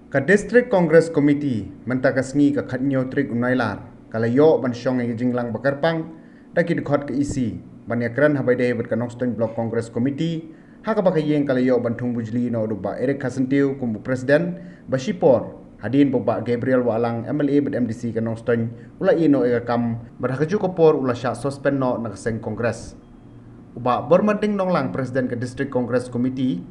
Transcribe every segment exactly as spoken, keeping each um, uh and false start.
Ka District Congress Committee mynta ka sngi ka khatnyo tarik u Nailar ka la ïoh ban shong ïa ka jinglang ba kyrpang da ki dkhot ka E C ban ïakren ha ba ïadei bad ka Nongstoiñ Block Congress Committee, ha kaba ka ïing ka la ïoh ban thung bujli noh da u Bah Eric Kharsyntiew kum u President, ba shipor hadien ba u Bah Gabriel Wahlang, M L A bad M D C ka Nongstoiñ, u la ïeh noh ïa ka kam bad ha kajuh ka por u la shah suspend noh na ka seng Congress. U Bah Bormating Nonglang, President ka District Congress Committee,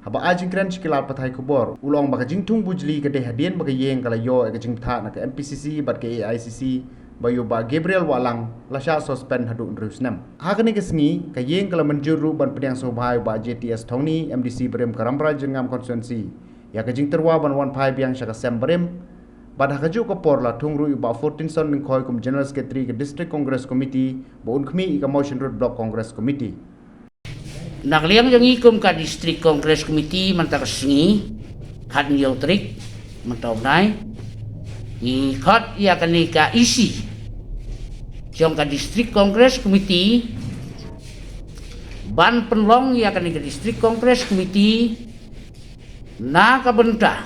haba ai jingkren sha ki lad pathai khubor, u la ong ba ka jingthung bujli ka dei hadien ba ka ïing ka la ïoh ïa ka jingbthah na ka M P C C bad ka A I C C ba ïa u Bah Gabriel Wahlang la shah suspend haduh hynriew snem. Ha kane ka sngi ka ïing ka la mynjur ruh ban pdiang sngewbha ïa u Bah J T S Thongni, M D C barim ka Rambrai Jyrngam Constituency, ïa ka jingtyrwa ban wan phai biang sha ka sem barim. Bad ha kajuh ka por la thung ruh ïa u Bah Fortinson Lyngkhoi kum General Secretary ka District Congress Committee ba un khmih ïa ka Mawshynrut Block Congress Committee. Na ka liang jong ngi kum ka District Congress Committee mynta ka sngi, khatnyo tarik mynta u bnai, ngi khot ïa kane ka E C jong ka District Congress Committee ban pynlong ïa kane ka District Congress Committee na ka bynta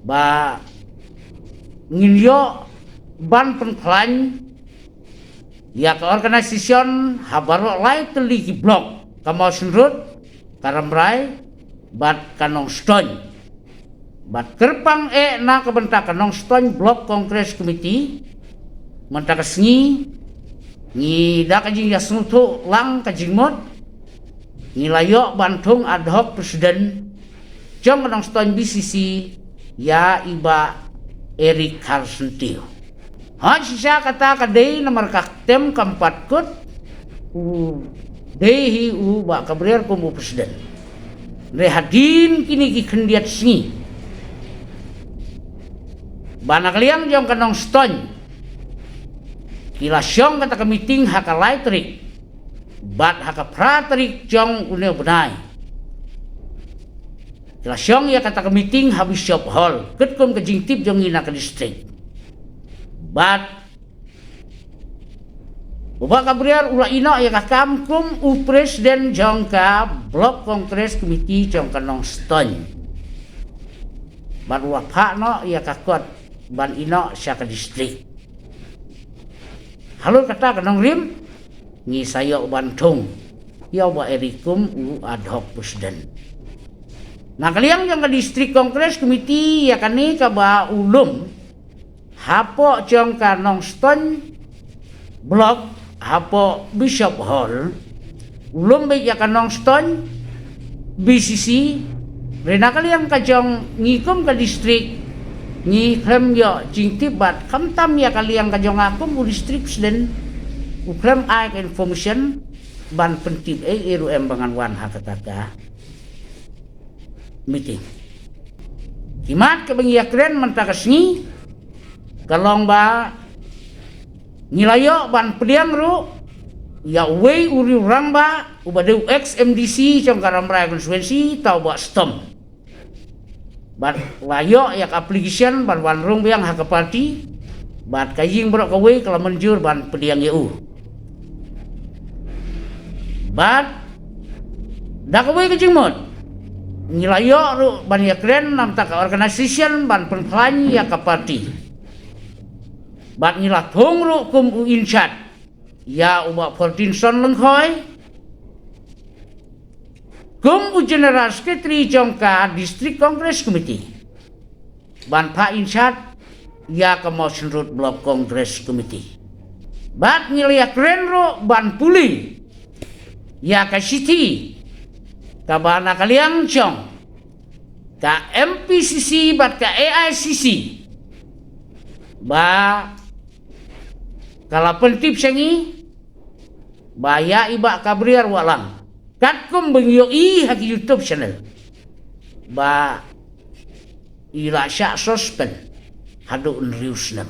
ba ngin ïoh ban pynkhlaiñ ïa ka organisation ha baroh lai tylli ki block, ka Mawshynrut, ka Rambrai bad ka Nongstoiñ, bad kyrpang eh na ka bynta ka Nongstoiñ Block Congress Committee. Mynta ka sngi ngi da ka jingïasngewthuh lang ka jingmut, ngi la ïoh ban thung ad hoc president jong ka Nongstoiñ B C C ïa i Bah Eric Kharsyntiew. Hooid, shisha kata ka dei namar ka ktem kam pat kut u dei hi u Bah Gabriel kum u president. Hynrei hadien kine ki khyndiat sngi ba na ka liang jong ka Nongstoiñ ki la shong kata ka meeting ha ka lai tarik bad ha ka phra tarik jong une u bnai ki la shong ïa kata ka meeting ha Bishop Hall, katkum ka jingtip jong ngi na ka district. Bad u Bah Gabriel u la ïeh noh ïa ka kam kum u president jong ka Block Congress Committee jong ka Nongstoiñ, bad u la phah noh ïa ka kot ban ïeh noh sha ka district. Halor kata ka nongrim, ngi sa ïoh ban thung ïa u Bah Eric kum u ad hoc president. Na ka liang jong ka District Congress Committee, ïa kane kaba u lum hapoh jong ka Nongstoiñ Block, hapoh Bishop Hall, u lum beit ïa ka Nongstoiñ B C C. Hynrei na ka liang ka jong ngi kum ka district, ngi khlem ïoh jingtip bad khamtam ïa ka liang ka jong nga kum u district president u khlem ai ka information ban pyntip ei ei ruh em ba ngan wan ha kata ka meeting. Ki mat kaba ngi ïakren mynta ka sngi ka long ba ngi la ïoh ban pdiang ruh ïa uwei u riew rangbah uba dei u ex M D C jong ka Rambrai constituency, uta u Bah Stom. Bad la ïoh ïa ka application ban wan rung biang ha ka party, bad ka ïing baroh kawei ka la mynjur ban pdiang ïa u. Bad da kawei ka jingmut, ngi la ïoh ruh ban ïakren na ka bynta ka organisation ban pynkhlaiñ ïa ka party. Bad ngi la thung ruh kum u in charge ïa u Bah Fortinson Lyngkhoi kum u General Secretary jong ka District Congress Committee ban phah in charge ïa ka Mawshynrut Block Congress Committee. Bad ngi la ïakren ruh ban pule ïa ka shithi kaba na ka liang jong ka M P C C bad ka A I C C ba ka la pyntip sha ngi ba ïa i Bah Gabriel Wahlang, katkum ba ngi ïohi ha ki YouTube channel, ba i la shah suspend haduh hynriew snem.